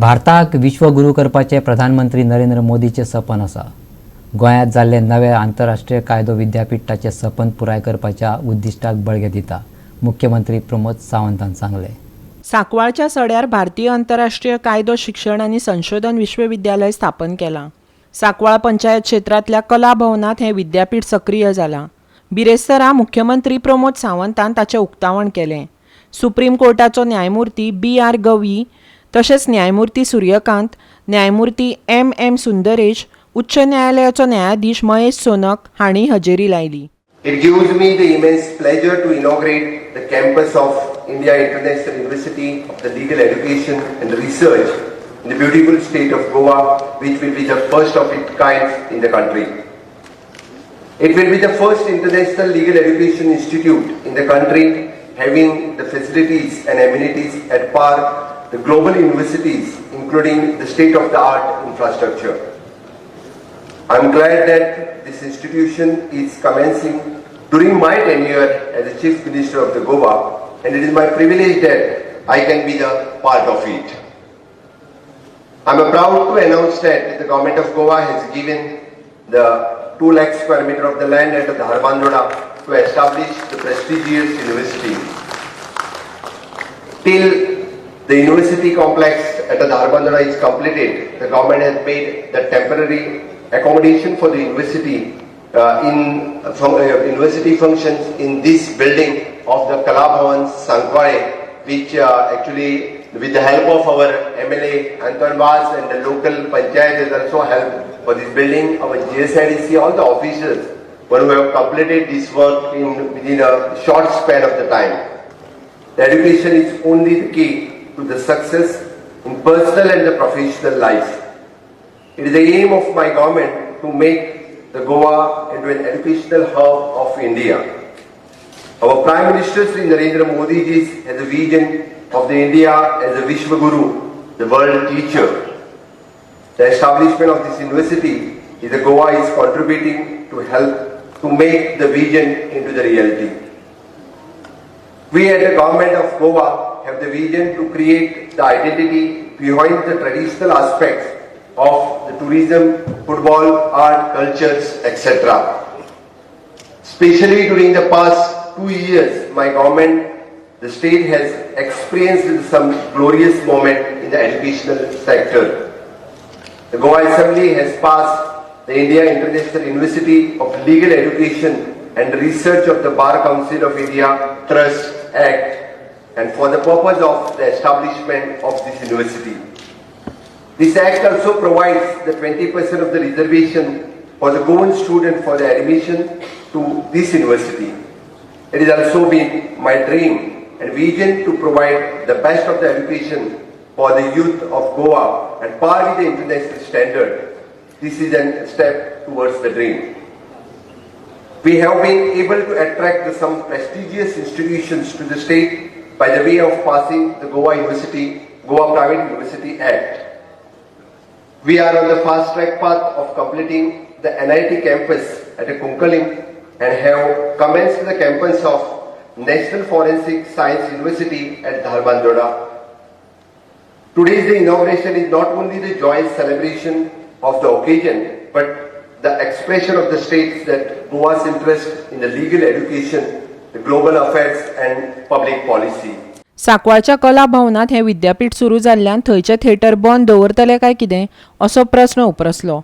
भारताक विश्वगुरू करपाचें प्रधानमंत्री नरेंद्र मोदीचें सपन आसा. गोंयांत जाल्लें नवें आंतरराष्ट्रीय कायदो विद्यापीठ ताचें सपन पुराय करपाच्या उद्दिश्टाक बळगें दिता, मुख्यमंत्री प्रमोद सावंतान सांगलें. सांकवाळच्या सड्यार भारतीय अंतरराष्ट्रीय कायदो शिक्षण आनी संशोधन विश्वविद्यालय स्थापन केलां. सांकवाळ पंचायत क्षेत्रांतल्या कला भवनांत हें विद्यापीठ सक्रीय जालां. बिरेस्तारा मुख्यमंत्री प्रमोद सावंतान ताचें उक्तावण केलें. सुप्रीम कोर्टाचो न्यायमुर्ती बी आर गवई तशेंच न्यायमुर्ती सूर्यकांत, न्यायमुर्ती एम एम सुंदरेश, उच्च न्यायालयाचो न्यायाधीश महेश सोनक हांणी हजेरी लायली. It gives me the immense pleasure to inaugurate the campus of India International University of the Legal Education and Research in the beautiful state of Goa, which will be the first of its kind in the country. It will be the first international legal education institute in the country, having the facilities and amenities at par the global universities, including the state-of-the-art infrastructure. I am glad that this institution is commencing during my tenure as the Chief Minister of the Goa, and it is my privilege that I can be the part of it. I am proud to announce that the government of Goa has given the 2 lakh square meter of the land at the Dharbandora to establish the prestigious university. Till the university complex at the Dharbandora is completed, the government has made the temporary accommodation for the university university functions in this building of the Kala Bhavan Sancoale, which actually, with the help of our MLA Anton Vaz and the local panchayat, has also helped for this building. Our GSIDC, all the officers, one who have completed this work in within a short span of the time. The education is only the key to the success in personal and the professional life. It is the aim of my government to make the Goa into an educational hub of India. Our Prime Minister Sri Narendra Modi ji has a vision of the India as a Vishwaguru, the world teacher. The establishment of this university is the Goa is contributing to help to make the vision into the reality. We at the government of Goa have the vision to create the identity behind the traditional aspects of the tourism, football, art, cultures, etc. Especially during the past 2 years, my government, the state has experienced some glorious moment in the educational sector. The Goa Assembly has passed the India International University of Legal Education and Research of the Bar Council of India Trust Act and for the purpose of the establishment of this university. This act also provides the 20% of the reservation for the Goan student for the admission to this university. It has also been my dream and vision to provide the best of the education for the youth of Goa at par with the international standard. This is a step towards the dream. We have been able to attract some prestigious institutions to the state by the way of passing the Goa University, Goa Private University Act. We are on the fast track path of completing the NIT campus at Cuncolim and have commenced the campus of National Forensic Science University at Dharbandora. Today's the inauguration is not only the joyous celebration of the occasion, but the expression of the states that Goa's interest in the legal education, the global affairs and public policy. सांकवाळच्या कला भवनांत हें विद्यापीठ सुरू जाल्ल्यान थंयचें theatre बंद दवरतले काय कितें असो प्रस्न उप्रासलो.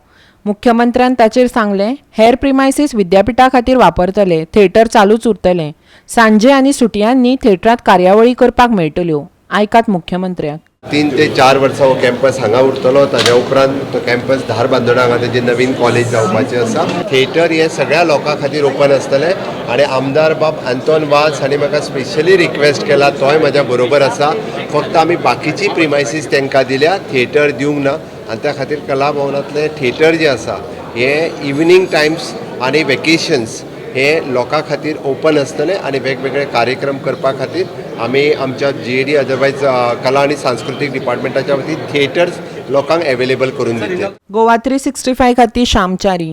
मुख्यमंत्र्यान ताचेर सांगलें, हेर प्रिमायसीस विद्यापिठा खातीर वापरतले, थिएटर चालूच उरतलें. सांजे आनी सुटयांनी थिएटरांत कार्यावळी करपाक मेळटल्यो. आयकात मुख्यमंत्र्याक. 3 ते 4 वर्सां हो कॅम्पस हांगा उरतलो. ताज्या उपरांत तो कॅम्पस धारबांदोडा हांगा तेजे नवीन कॉलेज जावपाचें आसा. थिएटर हे सगळ्या लोकां खातीर ओपन आसतलें आनी आमदार बाब आंतोन वाज हांणी म्हाका स्पेशली रिक्वेस्ट केला, तोय म्हाज्या बरोबर आसा. फक्त आमी बाकीची प्रिमायसीस तांकां दिल्या, थिएटर दिवंक ना आनी त्या खातीर कला भवनांतलें थिएटर जें आसा हें इवनींग टायम्स आनी वेकेशन्स हे लोकां खातीर ओपन आसतलें आनी वेगवेगळे कार्यक्रम करपा खातीर आमी आमच्या जीएडी, अदरवायज कला आनी सांस्कृतीक डिपार्टमेंटाच्या वतीन थिएटर्स लोकांक एवेलेबल करून दितले. गोवा 365 खातीर श्यामचारी.